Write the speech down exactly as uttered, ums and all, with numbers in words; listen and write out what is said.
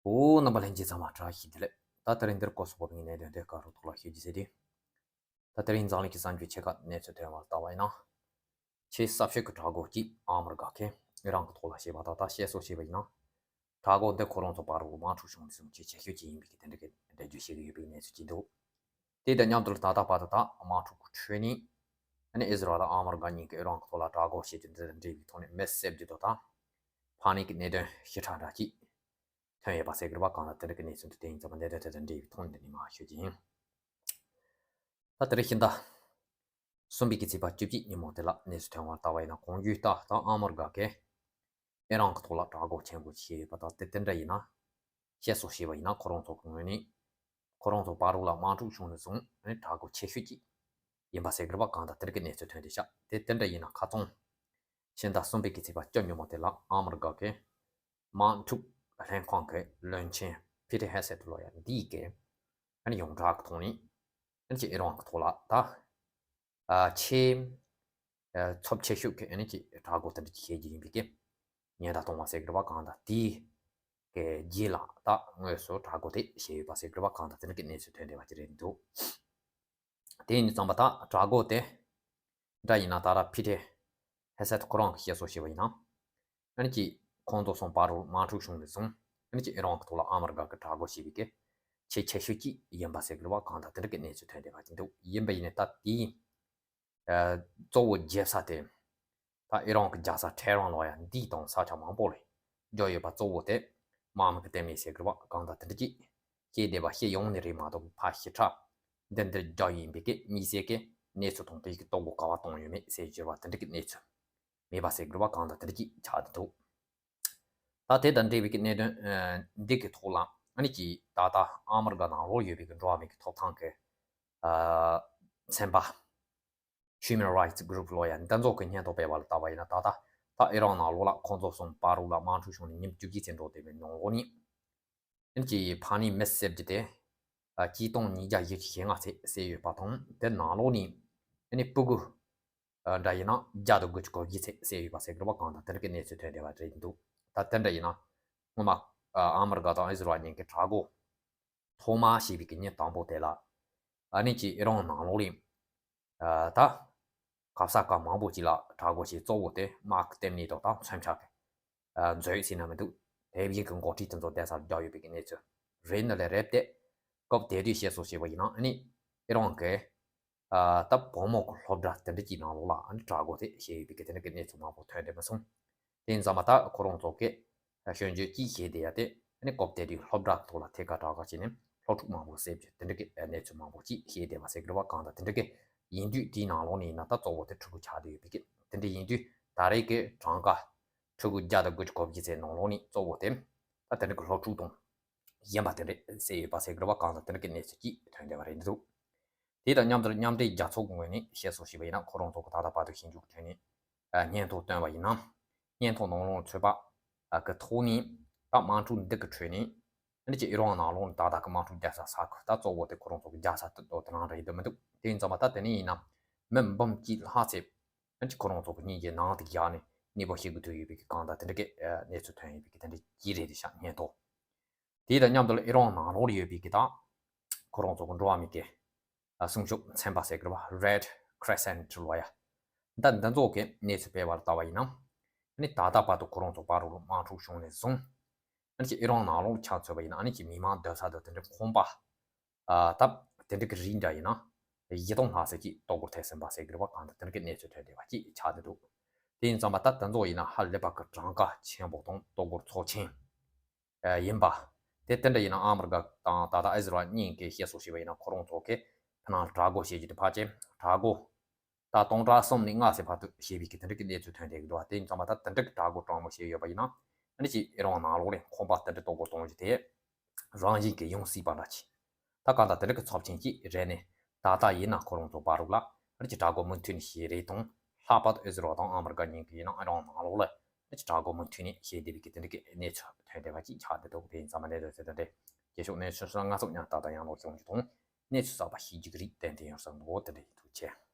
འོ། རྣམ་པ་ལྷན་རྒྱས་ཚང་མ་བཀྲ་ཤིས་བདེ་ལེགས། ད་དེ་རིང་འདིར་སྐོར་སོགས་པའི་གནད་དོན་དེ་ག་རུ་ཐོག་ལ་ཤོད་རྒྱུ་ཟེར་དུས། ད་དེ་རིང་འཛམ་གླིང་གི་གསར་འགྱུར་ཆེ་ཁག་གནས་ཚུལ་ཐོན་པར་ལྟ་བ་ཡིན་ན། ཆེས་གསར་ཤོས་ཀྱི་དྲག་རྒོལ་གཅིག་ཨ་མི་རི་ཀ་གིས་ཨི་རན་གྱི་ཐོག་ལ་བྱས་པ་དང་། ད་བཤད་སྲོལ་བྱས་པ་ཡིན་ན། དྲག་རྒོལ་འདི་ཁོ་རང་ཚོ་བར་དུ་དམག་འཁྲུག་བྱུང་ནས་བཟུང་ཆེས་ཆེ་ཤོས་ཅིག་ཡིན་པའི་གི་དེ་འདྲ་གི་འགྲེལ་བརྗོད་བྱེད་ཀྱི་ཡོད་པའི་གནས་ཚུལ་ཅིག་འདུག། དེ་དང་མཉམ་དུ་ད་ལྟ་བར་དུ་ད་དམག་འཁྲུག་གི་ཁྲོད་ནས་ཨ་ནི་ཨི་ཟི་རལ་དང་ཨ་མི་རི་ཀ་གཉིས་ཀྱིས་ཨི་རན་གྱི་ཐོག་ལ་དྲག་རྒོལ་བྱེད་རྒྱུ་འདི་དང་འབྲེལ་བའི་ཐོག་ནས་མི་བསད་རྒྱུ་དང་། ད་ཕངས་སྣེ་གི་གནད་དོན་ཞིབ་ཕྲ་འདྲ་ཅིག་ཐོན་ཡོད་པ་ཟེར་གི་རེད་པ། གང་ལྟར་དེ་འདྲ་གི་གནས་ཚུལ་འདི་དེ་ཡིན་ཙམ་པ་འདི་འདྲ་དེ་དང་འབྲེལ་བའི་ཐོག་ནས་འདི་ནས་མར་ཤོད་ཀྱི་ཡིན། ད་དེ་རིང་ཕྱི་ཟླ་གསུམ་པའི་གི་ཚེས་པ་བཅུ་གཅིག་ཉིན་མོ་དེ་ལ་གནས་ཚུལ་ཐོན་པར་ལྟ་བ་ཡིན་ན། གོང་ཞུས་ལྟར་ད་ཨ་མི་རི་ཀ་གིས་ཨི་རན་གྱི་ཐོག་ལ་དྲག་རྒོལ་ཆེན་པོ་བྱས་ཡོད་པ་དང་། དེ་དེ་འདྲ་ཡིན་ན། བཤད་སྲོལ་བྱས་པ་ཡིན་ན། ཁོ་རང་ཚོ་གི་ངོས་ནས་ཁོ་རང་ཚོ་བར་དུ་ལ་དམག་འཁྲུག་བྱུང་ནས་བཟུང་ནས་དྲག་རྒོལ་ཆེ་ཤོས་ཅིག་ཡིན་པ་ཟེར་གི་རེད་པ། གང་ལྟར་དེ་འདྲ་གི་གནས་ཚུལ་ཐོན་བསྡད་ཤག། དེ་དེ་འདྲ་ཡིན་ན་ཁ་རྩང་ཕྱི་ཟླ་གསུམ་པའི་གི་ཚེས་པ་བཅུ་ཉིན་མོ་དེ་ལ་ཨ་མི་རི་ཀ་གི་དམག་འཁྲུག་ལྷན་ཁང་གི་བློན་ཆེན་ཕི་ཏི་ཧེ་སེད་ལོ་ཡ་འདིས་གི་ཨ་ནི་ཡོངས་གྲགས་ཀྱི་ཐོག་ནས་ཨ་ནི་ཅིག་ཨི་རན་གྱི་ཐོག་ལ་ད་ཨ་ཆེས་ཨ་ཚབས་ཆེ་ཤོས་ཀྱི་ཨ་ནི་ཅིག་དྲག་རྒོལ་དེ་འདྲ་ཅིག་བྱེད་རྒྱུ་ཡིན་པའི་གི་ཉེན་བརྡ་གཏོང་བ་ཟེར་གི་རེད་པ། གང་ལྟར་དེའི་གི་རྗེས་ལ་ད་དངོས་སུ་དྲག་རྒོལ་དེ་བྱས་ཡོད་པ་ཟེར་གི་རེད་པ། གང་ལྟར་དེ་འདྲ་གི་གནས་ཚུལ་ཐོན་བསྡད་པ་ཅིག་རེད་འདུག། དེ་ཡིན་ཙམ་པ་ད་དྲག་རྒོལ་དེ་འདྲ་ཡིན་ན། ད་ར་ཕི་ཏི་ཧེ་སེད་ཁོ་རང་གིས་བཤད་སྲོལ་བྱས་པ་ཡིན་ན། ཨ་ནི་ཅིག་ཁོང་ཚོ་གསུམ་བར་དུ་དམག་འཁྲུག་བྱུང་ནས་བཟུང་ཨ་ནི་ཅིག་ཨི་རན་གྱི་ཐོག་ལ་ཨ་མི་རི་ཀ་གིས་དྲག་རྒོལ་བྱས་པའི་གི་ཆེས་ཆེ་ཤོས་ཅིག་ཡིན་པ་ཟེར་གི་རེད་པ། གང་ལྟར་དེ་འདྲ་གི་གནས་ཚུལ་ཐོན་བསྡད་པ་ཅིག་འདུག། ཡིན་པ་ཡིན་ནའི་ད་དེའི་ཨ་གཙོ་བོ་རྒྱབ་ས་དེ་ད་ཨི་རན་གྱི་རྒྱལ་ས་ཊེ་ཧ་རན་ལོ་ཡ་འདིའི་དང་ས་ཆ་མང་པོ་ལ་རྒྱག་ཡོད་པ། གཙོ་བོ་དེ་དམག་མི་གི་ལྟེ་གནས་ཟེར་གི་རེད་པ། གང་ལྟར་དེ་འདྲ་ཅིག་བཤད་བསྡད་པ། བཤད་ཡོང་ནི་རེད་མ་གཏོགས་ཕར་ཞིབ་ཕྲ་འདི་འདིར་རྒྱག་ཡིན་པའི་གི་དམིགས་བསལ་གི་གནས་ཚུལ་དང་དེ་གི་གཏོར་རྒོལ་ག་པར་བཏང་ཡོད་མེད་ཟེར་གྱི་རེད་པ། དེ་འདྲ་གི་གནས་ཚུལ་མེད་པ་ཟེར་གི་རེད་པ། གང་ལྟར་དེ་འདྲ་ཅིག་ཆགས་བསྡད་འདུག། ད་དེ་དང་འབྲེལ་བའི་གི་གནད་དོན་ཨ་འདི་གི་ཐོག་ལ་ཨ་ནི་ཅིག་ད་ལྟ་ཨ་མི་རི་ཀ་ནང་ལོགས་ཡོད་པའི་གི་འགྲོ་བ་མིའི་གི་ཐོབ་ཐང་གི་ཨ་ཚན་པ་Human Rights Group་ལོ་ཡ་འདི་ཚོ་གི་སྙན་ཐོ་སྤེལ་བ་ལ་ལྟ་བ་ཡིན་ན། ད་ལྟ་ད་ཨི་རན་ནང་ལོགས་ལ་ཁོང་ཚོ་གསུམ་བར་དུ་ལ་དམག་འཁྲུག་བྱུང་ནས་ཉིན་བཅུ་གཅིག་ཙམ་འགྲོ་བསྡད་པའི་ནང་ལོགས་ནས་ཨ་ནི་ཅིག་ཕངས་སྣེ་མི་བསད་རྒྱུ་དེ་ཨ་གཅིག་སྟོང་ཉིས་བརྒྱ་བཞི་བཅུ་ཞེ་ལྔ་ཙམ་བསད་ཡོད་པ་དང་། དེ་ནང་ལོགས་ནས་ཨ་ནི་སྤུ་གུ་ཨ་འདྲ་ཡིན་ན་བརྒྱ་དང་དགུ་བཅུ་གོ་བཞི་ཙམ་བསད་ཡོད་པ་ཟེར་གི་རེད་པ། གང་ལྟར་དེ་འདྲ་གི་གནས་ཚུལ་ཐོན་བསྡད་པ་རེད་འདུག། ད་དེ་འདྲ་ཡིན་ན་སྔོན་མ་ཨ་ཨ་མི་རི་ཀ་དང་ཨི་ཟི་རལ་གཉིས་ཀྱི་དྲག་རྒོལ་ཐོག་མ་བྱས་པའི་གི་ཉིན་དང་པོ་དེ་ལ་ཨ་ནི་ཅིག་ཨི་རན་ནང་ལོགས་ལ་ཨ་ད་ག་ས་ག་མང་པོ་ཅིག་ལ་དྲག་རྒོལ་བྱས། གཙོ་བོ་དེ་དམག་གི་ལྟེ་གནས་དང་ད་མཚོན་ཆ་གི་ཨ་མཛོད་ཟེར་ན་མི་འདུག། དེ་བཞིན་གྱི་འགོ་ཁྲིད་དེ་ཚོ་བསྡད་སར་རྒྱག་ཡོད་པའི་གི་གནས་ཚུལ་རེད་ནི་ལས་རེད་དེ། སྐབས་དེ་དུས་བཤད་སྲོལ་བྱས་པ་ཡིན་ན་ཨ་ནི་ཨི་རན་གྱི་ཨ་ད་བུ་མོ་གི་སློབ་གྲྭ་དེ་འདྲ་ཅིག་ནང་ལོགས་ལ་ཨ་ནི་དྲག་རྒོལ་དེ་བྱས་ཡོད་པའི་གི་དེ་འདྲ་གི་གནས་ཚུལ་མང་པོ་ཐོན་བསྡད་མ་སོང་། དེ་ཡིན་ཙང་མ་ད་ཁོ་རང་ཚོ་གི་སྐྱོན་བརྗོད་ཅིག་བྱས་བསྡད་ཡ་དེ་ཨ་ནི་སྐབས་དེ་དུས་སློབ་གྲྭ་ཐོག་ལ་ཐད་ཀར་དྲག་རྒོལ་བྱས་ནས་སློབ་ཕྲུག་མང་པོ་བསད་རྒྱུ་དེ་འདྲ་གི་གནས་ཚུལ་མང་པོ་ཅིག་བྱས་བསྡད་པ་ཟེར་གི་རེད་པ། གང་ལྟར་དེ་འདྲ་གི་ཡིན་དུས་དེའི་ནང་ལོགས་ནས་ཡིན་ན་ད་གཙོ་བོ་དེ་ཕྲུ་གུ་ཆགས་བསྡད་ཡོད་པའི་གི་དེ་འདྲ་ཡིན་དུས། ད་རེས་ཀྱི་གྲངས་ཀ་ཕྲུ་གུ་བརྒྱ་དང་དགུ་བཅུ་གོ་བཞི་ཙམ་ནང་ལོགས་ནས་གཙོ་བོ་དེ་ད་དེ་འདྲ་གི་སློབ་ཕྲུག་དང་ཡིན་པ་དེ་འདྲ་བསད་ཡོད་པ་ཟེར་གི་རེད་པ། གང་ལྟར་དེ་འདྲ་གི་གནས་ཚུལ་ཅིག་ཐོན་བསྡད་པ་རེད་འདུག། དེ་དང་མཉམ་དུ་མཉམ་འབྲེལ་རྒྱལ་ཚོགས་ཀྱི་ངོས་ནས་བཤད་སྲོལ་བྱས་པ་ཡིན་ན། ཁོ་རང་ཚོ་གི་ད་ལྟ་བར་དུ་ཞིབ་འཇུག་གི་ཁྲོད་ནས་ཨ་སྙན་ཐོ་བཏོན་པ་ཡིན་ན། སྙན་ཐོ་ནང་ལོགས་ཚོད་དཔག་ཨ་གི་ཐོག་ནས་ད་དམག་འཁྲུག་འདི་གི་ཁྲོད་ནས་ཨ་ནི་ཅིག་ཨི་རན་ནང་ལོགས་ནས་ད་ལྟ་གི་དམག་འཁྲུག་རྒྱག་ས་ས་ཁུལ་ད་གཙོ་བོ་དེ་ཁོ་རང་ཚོ་གི་རྒྱག་ས་དེ་དོ་དེ་རང་རེད་འདུག་མི་འདུག། དེ་ཡིན་ཙང་མ་ད་དེ་ནས་ཡིན་ན་མི་འབུམ་གཅིག་ལྷག་ཙམ་ཨ་ནི་ཅིག་ཁོ་རང་ཚོ་གི་སྙིང་རྗེ་ནང་དུ་བཞག་ནས་གནས་སྤོ་བྱེད་དགོས་ཐུག་ཡོད་པའི་གི་གང་ལྟར་དེ་འདྲ་གི་ཨ་གནས་ཚུལ་ཐོན་ཡོད་པའི་གི་དེ་འདྲ་ཅིག་རེད་དེ་ཤག། སྙན་ཐོ། དེ་དང་མཉམ་དུ་ཨི་རན་ནང་ལོགས་ལ་ཡོད་པའི་གི་ད་ཁོ་རང་ཚོ་གི་འགྲོ་བ་མི་གི་ཨ་སྲུང་སྐྱོབ་ཚན་པ་ཟེར་གི་རེད་པ། Red Crescent་ལོ་ཡ། ད་འདི་ཚོ་གི་གནས་ཚུལ་སྤེལ་བ་ལ་ལྟ་བ་ཡིན་ན། ཨ་ནི་ད་ལྟ་བར་དུ་ཁོ་རང་ཚོ་བར་དུ་དམག་འཁྲུག་བྱུང་ནས་བཟུང་། ཨ་ནི་ཅིག་ཨི་རན་ནང་ལོགས་ལ་ཆ་མཚོན་པ་ཡིན་ན། ཨ་ནི་ཅིག་མི་མང་སྡོད་ས་དང་དེ་འདྲའི་ཁང་པ་ཨ་ད་དེ་འདྲའི་གི་རིགས་འདྲ་ཡིན་ན་བཞི་སྟོང་ལྷག་ཙམ་ཅིག་གཏོར་རྒོལ་ཐེབས་ཟིན་པ་ཟེར་གི་རེད་པ། གང་ལྟར་དེ་འདྲ་གི་གནས་ཚུལ་ཐོན་བསྡད་པ་ཅིག་ཆགས་བསྡད་འདུག། དེ་ཡིན་ཙང་མ་ད་དེ་ཚོ་ཡིན་ན་ཧ་ལས་པ་གི་གྲངས་ཀ་ཆེན་པོ་དང་གཏོར་རྒོལ་ཚབས་ཆེན་ཨ་ཡིན་པ། དེ་དེ་འདྲ་ཡིན་ན་ཨ་མི་རི་ཀ་དང་ད་ལྟ་ཨི་ཟི་རལ་གཉིས་ཀྱིས་བཤད་སྲོལ་བྱས་པ་ཡིན་ན། ཁོ་རང་ཚོ་གིས་ཕ་ནང་དྲག་རྒོལ་བྱེད་རྒྱུ་དེ་ཕལ་ཆེར་དྲག་རྒོལ་ད་སྟོང་ཕྲག་གསུམ་ནས་ལྔ་ཙམ་བར་དུ་བྱས་པའི་གི་དེ་འདྲ་གི་གནས་ཚུལ་ཐོན་བསྡད་ཀྱི་འདུག་པ། དེ་ཡིན་ཙང་མ་ད་དེ་འདྲ་གི་དྲག་རྒོལ་གྲང་མོ་བྱས་ཡོད་པ་ཡིན་ན། ཨ་ནི་ཅིག་ཨི་རན་ནང་ལོགས་ནས་ཁང་པ་དེ་འདྲ་གཏོར་རྒོལ་གཏོང་རྒྱུ་དེ་རང་བཞིན་གྱིས་ཡོང་སྲིད་པ་འདྲ་ཅིག། ད་གང་ལྟར་དེ་འདྲ་གི་ཚབས་ཆེན་ཅིག་རེད་ནས། ད་ལྟ་ཡིན་ན་ཁོ་རང་ཚོ་བར་དུ་ལ་ཨ་ནི་ཅིག་དྲག་རྒོལ་མུ་མཐུད་ནས་བྱས་རེད་དང་། ལྷག་པར་དུ་ཨི་ཟི་རལ་དང་ཨ་མི་རི་ཀ་གཉིས་ཀྱིས་ཡིན་ན་ཨི་རན་ནང་ལོགས་ལ་ཨ་ནི་ཅིག་དྲག་རྒོལ་མུ་མཐུད་ནས་བྱས་བསྡད་པའི་གི་དེ་འདྲ་གི་གནས་ཚུལ་ཐོན་བསྡད་པ་ཅིག་ཆགས་བསྡད་འདུག། དེ་ཡིན་ཙང་མ་གནས་ཚུལ་དེ་འདྲ་རེད། རྗེས་ཕྱོགས་གནས་ཚུལ་སོགས་སྔ་ཚུད་ཉར་ལྟ་དང་ཡང་ལོག་ཤོང་རྒྱུ་དང་། གནས་ཚུལ་གསར་པ་ཤེས་རྒྱུ་གི་རིགས་ཏན་ཏན་ཡོང་ས་འདུག། དེ་འདྲ་ཡིན། ཐུགས་རྗེ་ཆེ།